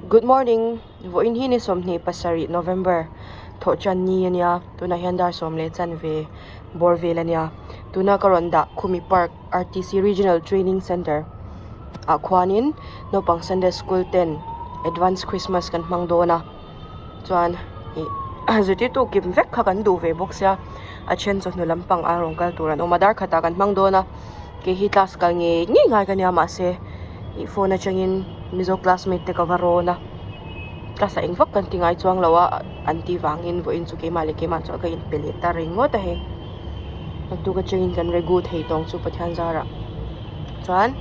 Good morning vawiin hi ni 27 November thawhchan ni a nia tunah hian dar sawm leh chanve bawr vel a nia tuna ka rawn dah khumi park R_T_C regional training centre ah khuanin naupang sunday school ten advance christmas kan hmang dawn a chuan ih zirtirtu kim vek kha kan duh ve bawk sia a then chawhnu lampang a rawn kal tur an awm a dar khatah kan hmang dawn a kei hi class kal ngei ngei ngai ka nia mahse ih phone atangin mizo classmate te ka va rawn a class ah eng vak kan ti ngai chuang lo a an tih vangin vawiin chu keimah leh keimah chuan ka inpe leh ta ringawt a hei naktuk atangin kan regu thei tawng chu Pathian zarah chuan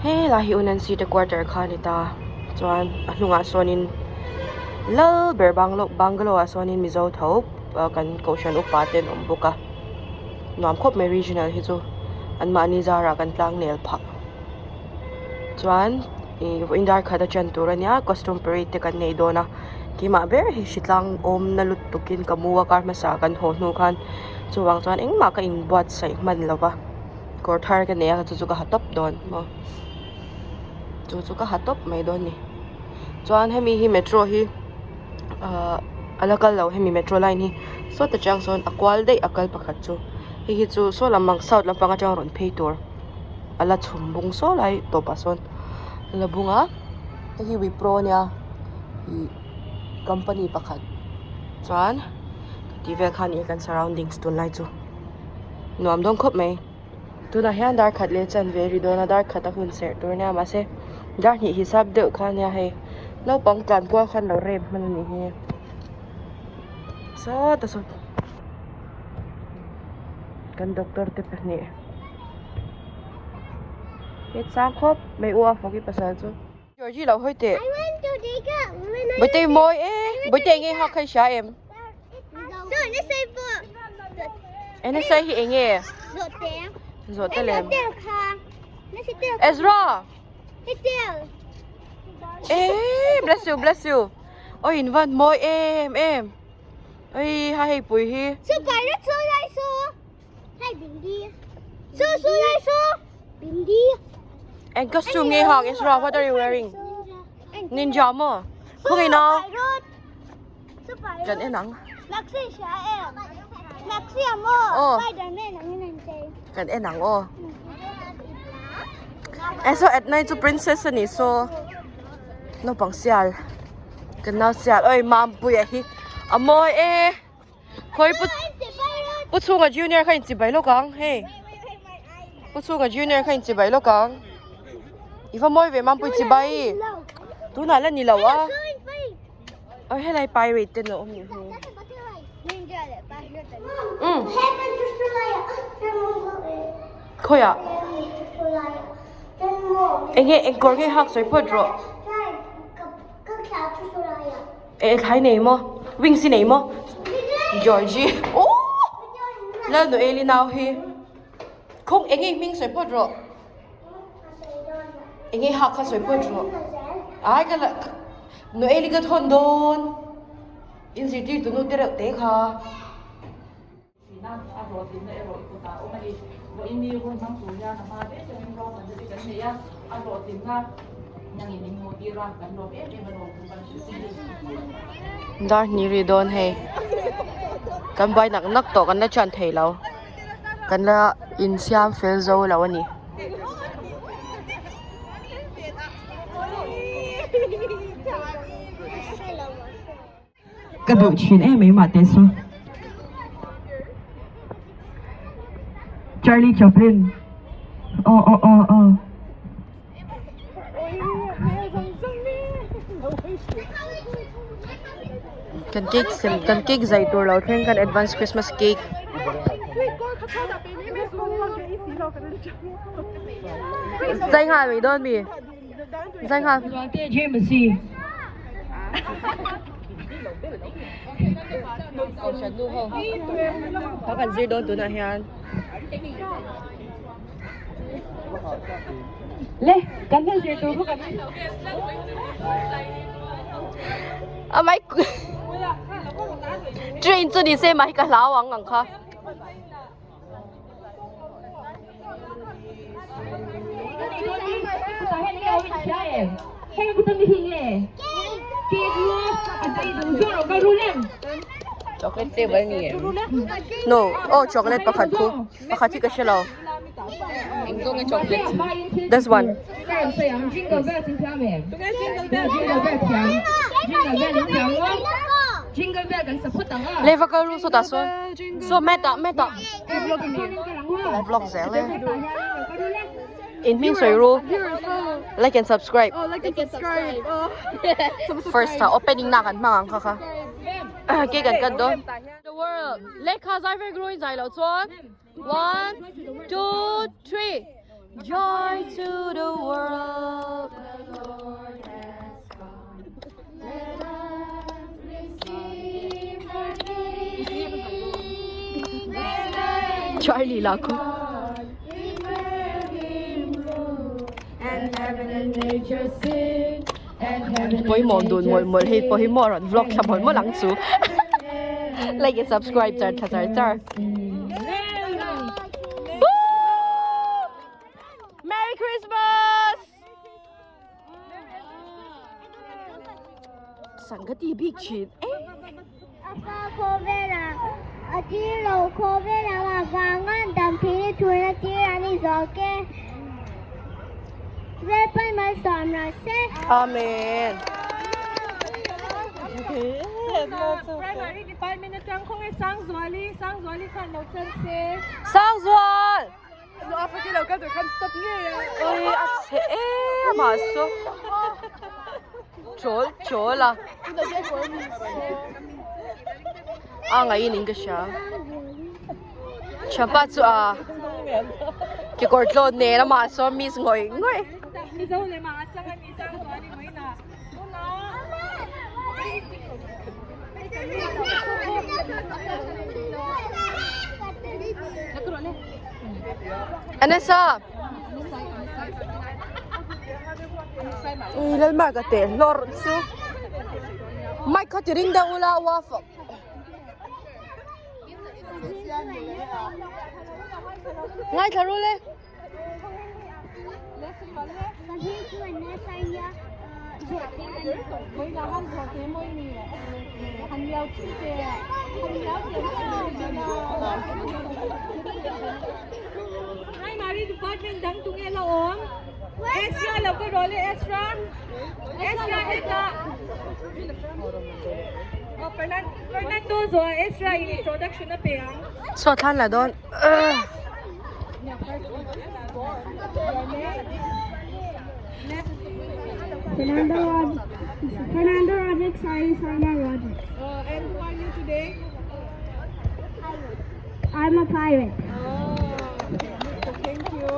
helai hi Unancy te quarter kha a ni ta chuan a hnungah sawnin lal ber banglo bungalow ah sawnin mizo tho kan kohhran upa te an awm bawk a nuam khawp mai regional hi chu anmahni zarah kan tlang nel phah chuan ih vawiin dar khat a ṭan tur a nia costume parade te kan nei dawn a keimah ber hi hritlang awmna lutukin ka mu a kar hmasa kan haw hnu khan chuvang chuan engmah ka inbuatsaih hman lo va kawr thar ka nei a chu chu ka ha tawp dawn maw chu chu ka ha tawp mai dawn a ni chuan hemi hi metro hi ahh a la kal lo hemi metro line hi sawta chiang sawn a kual daih a kal pakhat chu hei hi chu saw lam ang south lampang atanga rawn phei tur a la chhum bung saw lai tawpah sawn a la bung a hei hi wipro a nia ih company pakhat chuan tih vel kha a ni kan surroundings tunlai chu nuam dawn khawp mai. Tunah hian dar khat leh chanve ri dawn a dar khat a hun serh tur a nia mahse dar hnih hisap deuh kha a nia hei naupang tlan kual khan lo rem hman a nih hi sawta saw kan doctor te pahnih he chang khawp mai u a fawk i pasal chu. Georgie lo hawi teh. Bawihte mawi e. Bawihte enge hak kha i hria em? NSI hi enge? Zawhte lem. Ezra! Eh, bless you, bless you. Oi, in van mawi em em. Oi, ha hei pui hi. Eng costume nge hak Ezra what are you wearing? Ninja maw? Khawngaih nau kan en ang. Aw kan en ang aw. Eh saw at night chu princess a ni saw naupang sial kan nau sial oi Mampuia hi a mawi e. Khawi pu pu chhunga junior kha inchi bai lawk ang hei pu chhunga junior kha inchi bai lawk ang i va mawi ve mampui chi bai tunah la ni lo a oi helai pirate te an lo awm nih hi umm khawiah enge eng kawr nge hak sawi phawt rawh. Eh thlai nei maw wings hi nei maw Georgie oh Lalnoeli nau hi khawng eng nge hming sawi phawt rawh eng nge hak kha sawi phawt rawh ai ka la Noeli ka thawn dawn in zirtir tunu te reuh te kha. Thihna a hlawhtlinna erawh i kutah a awm a ni. Vawiin ni hun hmang tur hian a hma daih atangin ruahmanna te kan nei a, a hlawhtlinna nangin min hmuh tir a, kan lawm em em a lawm thu kan hrilh che ni. Dar hnih ri dawn hei kan buai nak nak tawh kan la chan thei lo kan la insiam fel zo lo a ni. Ka duh thin em mai mah teh chu. Charlie Chaplin aw aw aw aw. Kan cake sem kan cake zai tur lo thleng kan advance Christmas cake. Zai nghal mai dawn mi. Zai nghal. Kha kan zir dawn tunah hian. Le kan hmel zir tur bawk a mai train chu ni se mai ka hlau ang ang kha. Chocolate flavor ni em? No, oh chocolate pakhat khu pakhat hi ka hre lo. Eng zawng nge chocolate? This one. Leva kal ru sawtah sawn saw meta meta vlog zel e. In hming sawi ru like and subscribe. First ah opening na kan hmang ang kha kha cake an cut dawn. The world lehkha zai vel ru in zai loh chuan one two three joy to the world. Charlie lah khu. Pawimawh dun mawlh mawlh hei pawh hi maw rawn vlog thla mawlh mawlh ang chu like and subscribe char thla char char. Merry Christmas! Sangati bik thin e. A fa khawvelah a tir lo khawvelah a vanga dam thei ni thun a tir a ni zawk e. Lalpan malsawm rawh se. Amen. Primary department atang khawnge Sangzuali, Sangzuali khan lo chan se. Sangzual! Ui a chhe em a saw chawl chawl a a ngaih in ka hria thianpa chu a kekawr tlawn nen amah saw miss ngawih ngawih. Anessa Ui Lalmar ka teh hlawr chu Mic kha ti ring deuh ula wafa Ngaithla ru le. Primary department dang tunge la awm Ezra lo ka rawh le Ezra Ezra hetah oh Fernando zawh Ezra in introduction a pe ang. Saw thlan la dawn. Fernando Rod Fernando Rodriguez, sorry, Sana Rodriguez. Oh, and who are you today? I'm a pirate. Oh, thank you.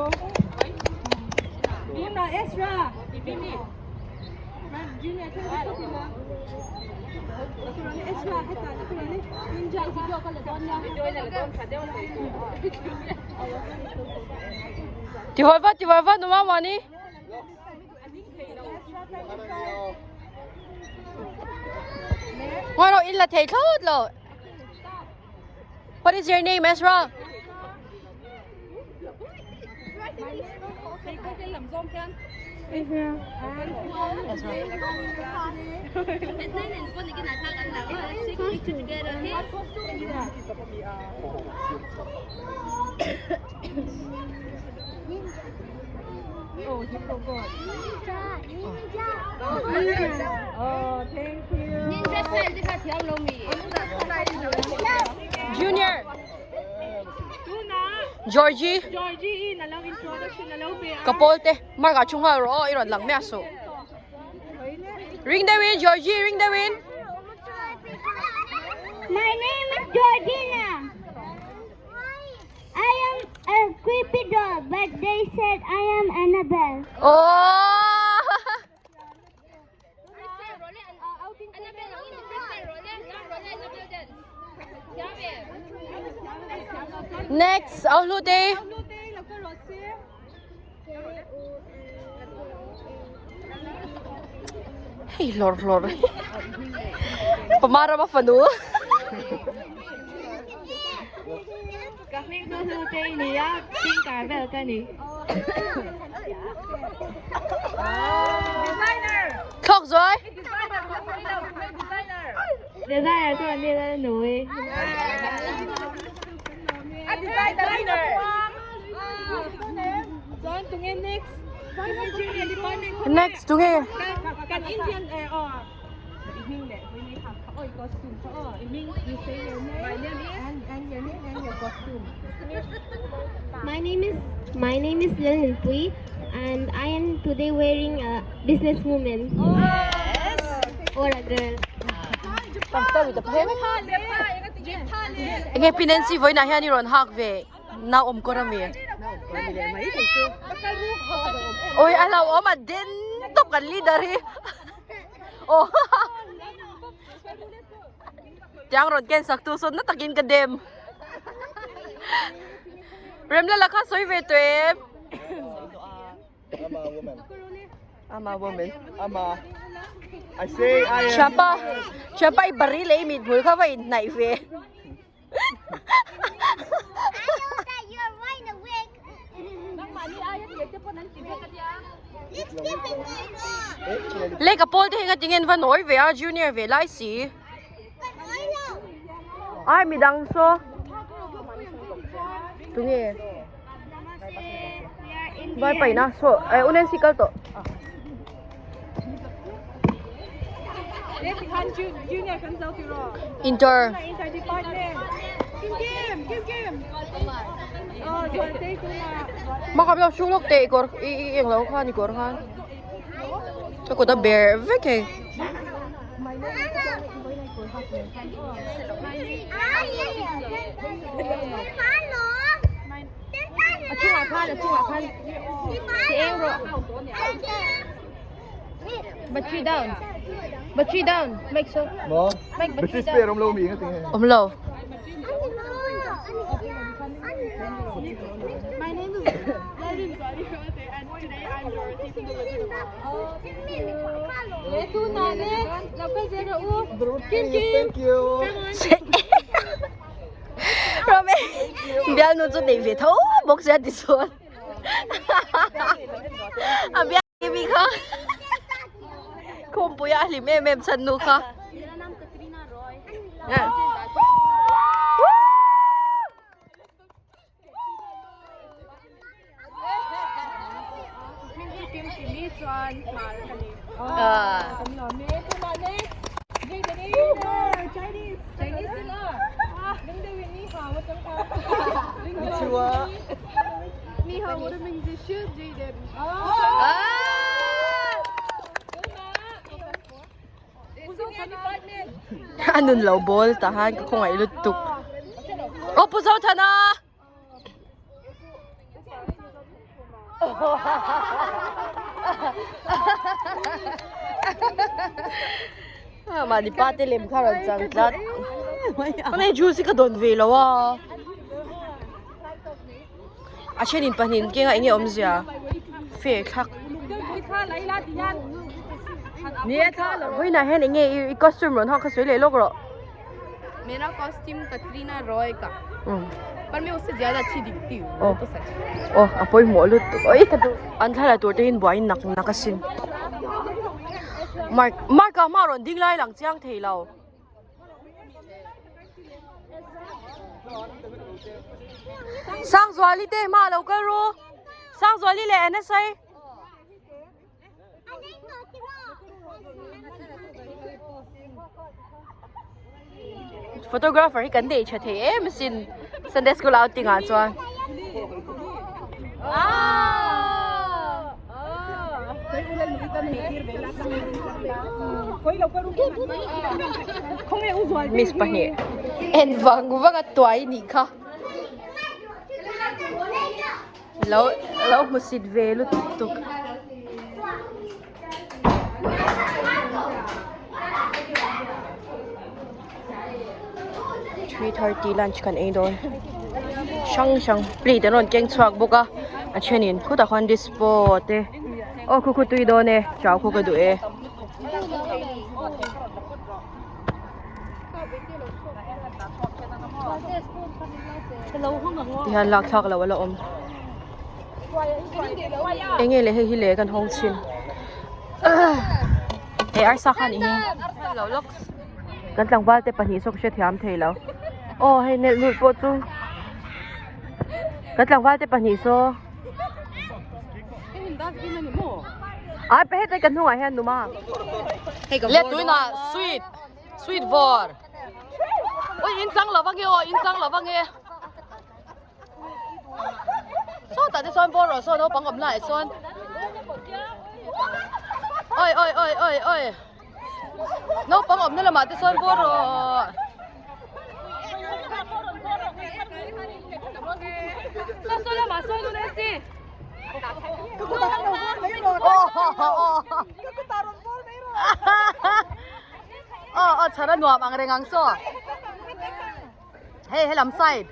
Tuna Ezra. Ti hawi vat ti hawi vat numa mahni. Ngawi rawh in la thei thlawt lo. What is your name Ezra? Junior Georgie Ka pawl te mark ah thu nghal rawh aw i rawn lang miah suh Ring the win Georgie ring the win My name is Georgina. I am a creepy doll, but they said I am Annabelle. Oh! Next, au hlu te. Hei lawr lawr. Pamara ma fanu. Ka hming chu hlu te i ni a, Tinker Bell ka ni. Designer! Designer chuan ni la nui. A designer. Chuan tunge next? Next tunge. Kan Indian eh oh. My name is and your name and your costume. My name is my name is Lilin Pui and I am today wearing a businesswoman or a girl. Enge pi Nancy vawiinah hian i rawn hak ve nau awm kawr ami. Oi a hlauhawm a den tawp kan leader hi. Aw Tiang rawn ken sak tu sawn na takin ka dem. Remlala kha sawi ve tawh em? I'm a woman. I'm a woman. I'm a I say I am. Thianpa, thianpa i bari leh i mit hmul kha va inhnaih ve. I know that you are wide awake. Lake a pawl te hi nga tinge an va nawi ve a junior ve lai si. Ai midang saw tunge vai paina saw eh u Nancy kal tawh. Inter. Makap lo suk lawk teh i kawr i i eng lo khan i kawr khan ka kut a ber vek hei. A chungah khan a chungah khan ti eng rawh. Battery down. Battery down. Mic so. Maw? Mic battery Battery down. spare awm lo mi nga tinge. Awm lo. My name is Thank you. Rame bialnu chu nei ve tho bawk sia tichuan a bial mi kha khawmpuia a hlim em em chhan nu kha. A nun lo bawl tah khan ka khawngaih lutuk. Aw Pu Zothana! Mahni pa te lem kha rawn chang tlat. Hei juice hi ka dawn ve lo a. A thenin pahnih keng a enge awmzia fair thlak. Vawiinah hian enge i costume rawn hak kha sawi leh lawk rawh. Mera costume Katrina Roy ka par main usse zyada achhi dikhti hu wo to sach aw a pawimawh lutuk oi ka duh an thla la tur te hian buai nak nak asin mark mark ah hma rawn ding lai lang chiang thei lo. Sangzuali te hma lo kal ru Sangzuali leh NSA. Photographer hi kan nei tha thei em asin Sunday school outing ah chuan. Miss pahnih en vang vang a tuai nih kha. Lo lo hmusit ve lutuk. 3:30 lunch kan ei dawn hrang hrang plate an rawn keng chhuak bawk a a thenin khutah khuan dispo te aw khu khu tui dawn e chau khu ka duh e. Tihian lak thlak loh a la awm eng nge le hei hi le kan hawng chhin he arsa khan eng nge. Kan tlangval te pahnih saw ka hrethiam thei lo. Aw hei nelh nulh pawh chu kan tlangval te pahnih saw Ai pe hetlai ka hnungah hian numa. Le tuina sweet sweet vor. Oi in chang lo ange aw in chang lo ange. Sawtah te chuan bawr rawh saw naupang awm laiah chuan oi oi oi oi oi naupang awmna lamah te chuan bawr rawh aw aw chhara nuam ang reng ang saw. Hei helam side.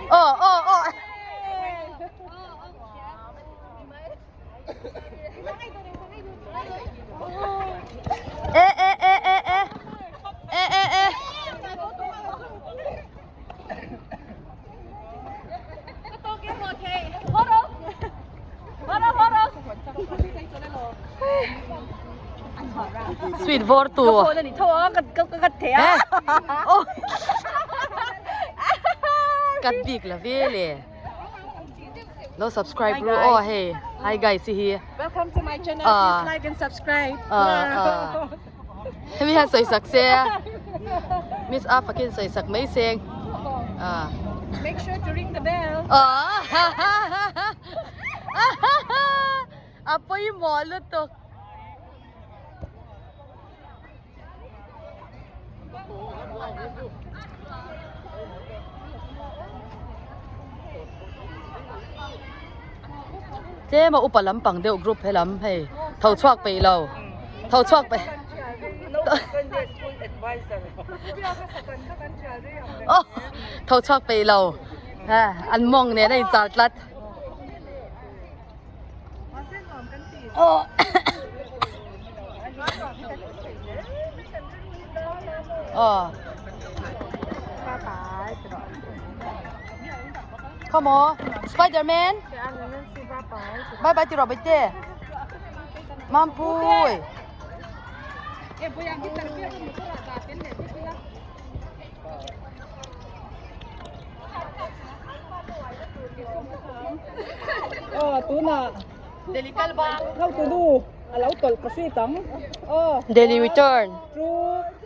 Oh oh oh. Eh eh eh eh eh. Eh eh eh. Sweet vor tu. Kat bik la ve le. Lo subscribe ru aw hei. Hi guys hi hi. Welcome to my channel. Please like and subscribe. Hemi hian sawi sak se Miss A fakin sawi sak mai seng ah. Make sure to ring the bell. Ah. A pawimawh lutuk. Tlem a upa lampang deuh group helam hei tho chhuak peih lo tho chhuak peih aw tho chhuak peih lo an mawng nen a inchar tlat. Aw. Come on, Spider-Man. Bye bye ti rawh baite. Mampui. Aw tunah Delhi kal bang. How to do a lo tawlh ka hriat ang. Aw. Delhi return. True.